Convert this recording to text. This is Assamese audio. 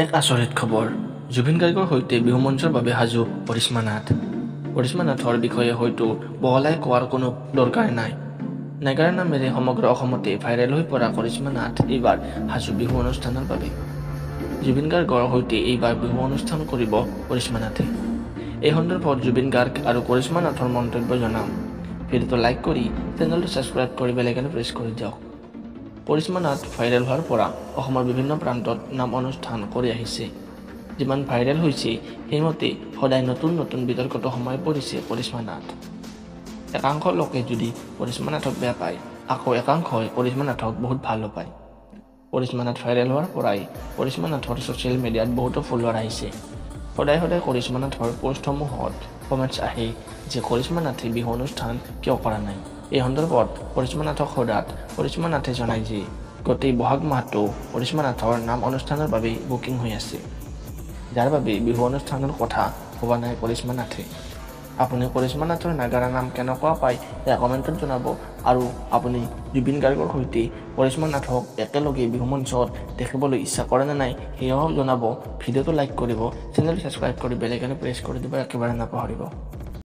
এক আচৰিত খবৰ, জুবিন গাৰ্গৰ সৈতে বিহু মঞ্চৰ বাবে সাজু কৰিশ্মা নাথ। কৰিশ্মা নাথৰ বিষয়ে হয়তো বহলাই কোৱাৰ কোনো দৰকাৰ নাই। নাগাৰা নামেৰে সমগ্ৰ অসমতে ভাইৰেল হৈ পৰা কৰিশ্মা নাথ এইবাৰ সাজু বিহু অনুষ্ঠানৰ বাবে। জুবিন গাৰ্গৰ সৈতে এইবাৰ বিহু অনুষ্ঠান কৰিব কৰিশ্মা নাথে। এই সন্দৰ্ভত জুবিন গাৰ্গ আৰু কৰিশ্মা নাথৰ মন্তব্য জনাম। ভিডিঅ'টো লাইক কৰি চেনেলটো ছাবস্ক্ৰাইব কৰি বেল আইকন প্ৰেছ কৰি দিয়ক। কৰিশ্মা নাথ ভাইৰেল হোৱাৰ পৰা অসমৰ বিভিন্ন প্ৰান্তত নাম অনুষ্ঠান কৰি আহিছে। যিমান ভাইৰেল হৈছে সেইমতে সদায় নতুন নতুন বিতৰ্কতো সোমাই পৰিছে কৰিশ্মা নাথ। একাংশ লোকে যদি কৰিশ্মা নাথক বেয়া পায়, আকৌ একাংশই কৰিশ্মা নাথক বহুত ভালো পায়। কৰিশ্মা নাথ ভাইৰেল হোৱাৰ পৰাই কৰিশ্মা নাথৰ ছ'চিয়েল মিডিয়াত বহুতো ফলোৱাৰ আহিছে। সদায় সদায় কৰিশ্মা নাথৰ পষ্টসমূহত কমেণ্টছ আহে যে কৰিশ্মা নাথে বিহু অনুষ্ঠান কিয় কৰা নাই। এই সন্দৰ্ভত কৰিশ্মা নাথক সোধাত কৰিশ্মা নাথে জনায় যে গোটেই বহাগ মাহটো কৰিশ্মা নাথৰ নাম অনুষ্ঠানৰ বাবে বুকিং হৈ আছে, যাৰ বাবে বিহু অনুষ্ঠানৰ কথা ভবা নাই কৰিশ্মা নাথে। আপুনি কৰিশ্মা নাথৰ নাগাৰা নাম কেনেকুৱা পায় সেয়া কমেণ্টত জনাব আৰু আপুনি জুবিন গাৰ্গৰ সৈতে কৰিশ্মা নাথক একেলগে বিহু মঞ্চত দেখিবলৈ ইচ্ছা কৰে নে নাই সেয়াও জনাব। ভিডিঅ'টো লাইক কৰিব, চেনেলটো ছাবস্ক্ৰাইব কৰি বেল আইকন প্ৰেছ কৰি দিব একেবাৰে নাপাহৰিব।